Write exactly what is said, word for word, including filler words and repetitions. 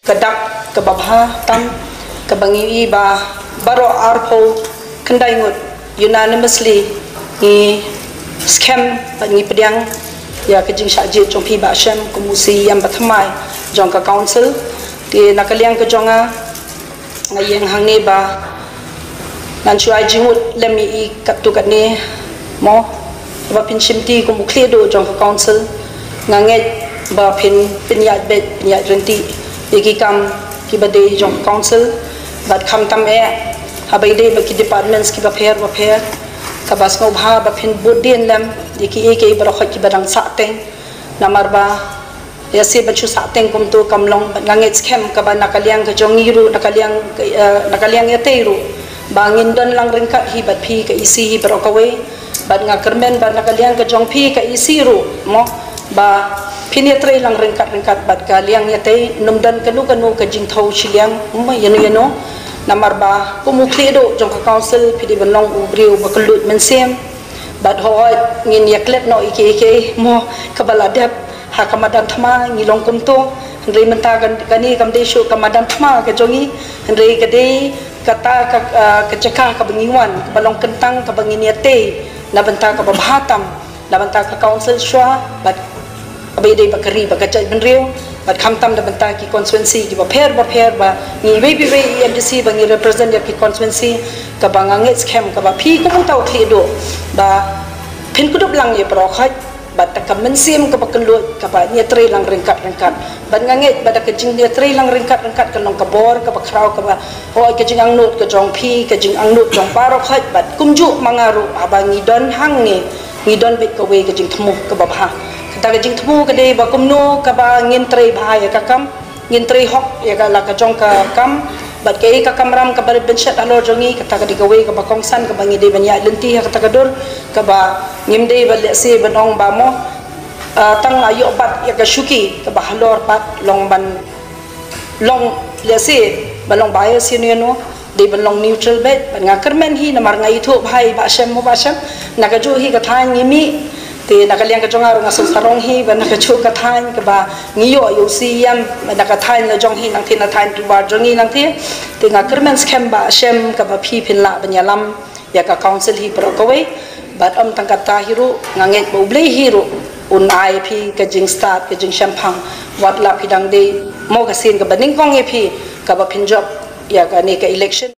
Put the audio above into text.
ka dak kaba bha tam, kaba ngi i ba baroh arphew khyndai ngut unanimously ngi skhem bad ngi pdiang ïa ka jingshah jied jong phi Bah Shem kum u CEM ba thymmai jong ka council. Te na ka liang ka jong nga, nga ïeng hangne ba ngan shu ai jingmut lem ïa i katto katne mo, ba phin shimti kum u khlieh duh jong ka council. Nga ngeit ba phin pynïaid beit pynïaid ryntih ïa ki kam kiba dei jong ka council. Bad khamtam eh haba ïadei bad ki departments kiba pher ba pher, kaba sngewbha ba phin bud dien lem ïa kiei kiei baroh kiba dang sah teng. Namar ba ïa si ban shu sah teng kumto kam long, bad nga ngeit skhem kaba na ka liang ka jong ngi ruh, na ka liang ka, eh, na ka liang ïatei ruh, ba ngin don lang ryngkat hi bad phi ka EC hi baroh kawei. Bad nga kyrmen ba na ka liang ka jong phi ka EC ruh mo, ba phin ïatrei lang ryngkat ryngkat bad ka liang ïatei, ym don kano kano ka jingthew shiliang mo ïano ïano. Namar ba kum u khlieh duh jong ka council phi dei ban long u briew ba kylluid mynsiem. Bad hooid ngin ïa klet noh ïa kiei kiei mo kaba la dep ha ka madan thma, ngi long kumto. Hynrei mynta kan, kane kam dei shuh ka madan thma ka jong ngi, hynrei ka dei kata ka, ah, ka jaka kaba ngi wan, kaba long kyntang, kaba ngin ïatei na bynta kaba bha tam na bynta ka council shuwa bad kaba ïadei bad ka ri bad ka jaitbynriew, bad khamtam na bynta ki constituency kiba pher ba pher, ba ngi iwei pa iwei i MDC ba ngi represent ïa ki constituency, kaba nga ngeit skhem kaba phi kum uta u khlieh duh ba phin kdup lang ïa baroh khoit bad da ka mynsiem kaba kylluid, kaba ïatrei lang ryngkat ryngkat. Bad nga ngeit ba da ka jingïatrei lang ryngkat ryngkat kan long ka bor kaba khraw, kaba hooid ka jingangnud ka jong phi, ka jingangnud jong baroh khoit, bad kumjuh ma nga ruh haba ngi don hangne, ngi don beit kawei ka jingthmu kaba bha. Kata ka jingthmu ka dei ba kumno kaba ngin trei bha ïa ka kam, ngin trei hok ïa ka la ka jong ka kam, bad kaei ka kamram kaba rit ban shet halor jong ngi, kata ka dei kawei kaba kongsan kaba ngi dei ban ïaid lynti ha kata ka dur, kaba ngim dei ba lehse ban ong ba mo, ah, tang la ïoh bat ïa ka shuki, kaba halor pat long ban long lehse ban long bias ïano ïano, dei ban long neutral beit. Bad nga kyrmen hi namar nga ithuh bha ïa i Bah Shem mo Bah Shem, na kajuh hi ka thaiñ ngi mih. Te na ka liang ka jong nga ruh nga sngewsarong hi ba na kajuh ka thaiñ kaba ngi ïoh ïa u CEM, ba na ka thaiñ la jong hi nangtei, na thaiñ Tubar jong ngi nangtei. Te nga kyrmen skhem Bah Shem kaba phi phin lah ban ïalam ïa ka council hi baroh kawei. Bad ym tang kata hi ruh, nga ngeit ba U Blei hi ruh un ai phi ka jingstad, ka jingshemphang, wat la phi dang dei mo ka sien kaba nyngkong ïa phi kaba phin jop ïa kane ka election.